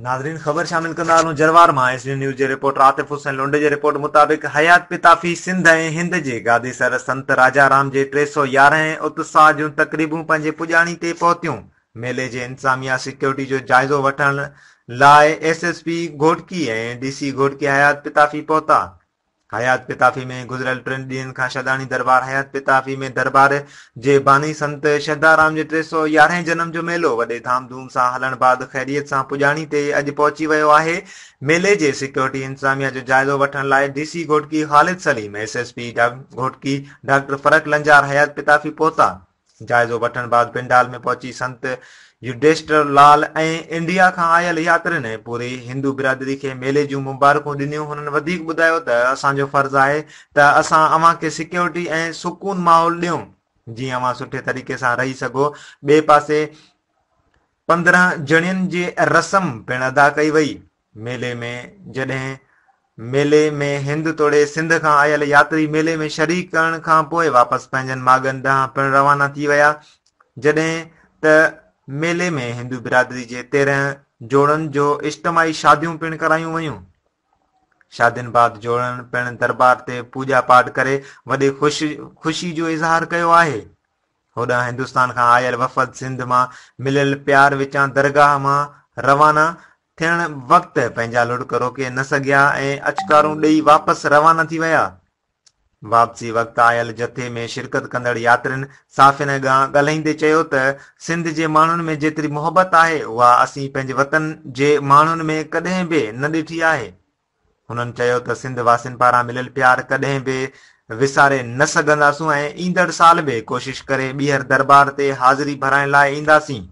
ناظرين خبر شامل ڪندا هلون جروار مان ايس ڊي نيوز جي رپورٽر عاطف حسين لنڊ جي رپورٽ مطابق حيات پتافي سنڌ ۽ هند جي گادي سر سنت راجا رام جي 311 اتساهه جون تقريبون پنهنجي پڄاڻي تي پهتيون ميلي جي انتظاميا سيڪيورٽي جو جائزو وٺڻ لاء S S P Ghotki ۽ D C Ghotki Hayat Pitafi پهتا. حيات پتافي ۾ گذريل ٽن ڏينهن کان شھداڻي دربار حيات پتافي ۾ دربار جي باني سنت شھدارام جي 311 جنم جو ميلو وڏي ڌام ڌوم سان هلڻ بعد خيريت سان پڄاڻي تي اڄ پهچي ويو آهي ميلي جي سيڪيورٽي انتظاميا جو جائزو وٺڻ لاء D C Ghotki Khalid Saleem S S P Ghotki doctor Farrukh Lanjar Hayat Pitafi پهتا جائزو وٺڻ بعد پنڊال ۾ پهچي سنت يوڊيشٽر لال ۽ انڊيا کان آيل ياترين ۽ پوري هندو برادري کي ميلي جون مبارڪون ڏنيون هنن وڌيڪ ٻڌايو ته اسان جو فرض آهي ته اسان اوهان کي سيڪيورٽي ۽ سڪون ماحول ڏيون جيئن اوهان سٺي طريقي سان رهي سگهو ٻئي پاسي 15 جڻين جي رسم پڻ ادا ڪئي وئي ميلي ۾ جڏهن ميلي ۾ هند توڙي سنڌ کان آيل ياتري ميلي ۾ شريڪ ڪرڻ کان پوء واپس پنهنجن ماڳن ڏانهن پڻ روانا ٿي ويا جڏهن ته ميلي ۾ هندو برادري جي 13 جوڙن جو اجتماعي شاديون پڻ ڪرايون ويون شادين بعد جوڙن پڻ دربار تي پوڄا پاٺ ڪري وڏي خوشي جو اظهار ڪيو آهي. هوڏانهن هندستان کان آيل وفد سنڌ مان مليل پيار وچان درگاهه مان روانا ٿيڻ وقت پنهنجا لڙڪ روڪي نه سگهيا ۽ اچڪارون ڏئي واپس روانا ٿي ويا. واپسي وقت آيل جٿي ۾ شرڪت ڪندڙ ياترين صحافين اڳيان ڳالهائيندي چيو ته سنڌ جي ماڻهن ۾ جيتري محبت آهي اها اسين پنهنجي وطن جي ماڻهن ۾ ڪڏهن به نه ڏٺي آهي. هنن چيو ته سنڌ واسين پاران مليل پيار ڪڏهن به وساري نه سگهنداسون ۽ ايندڙ سال به ڪوشش ڪري ٻيهر درٻار تي حاضري ڀرائڻ لاء اينداسين.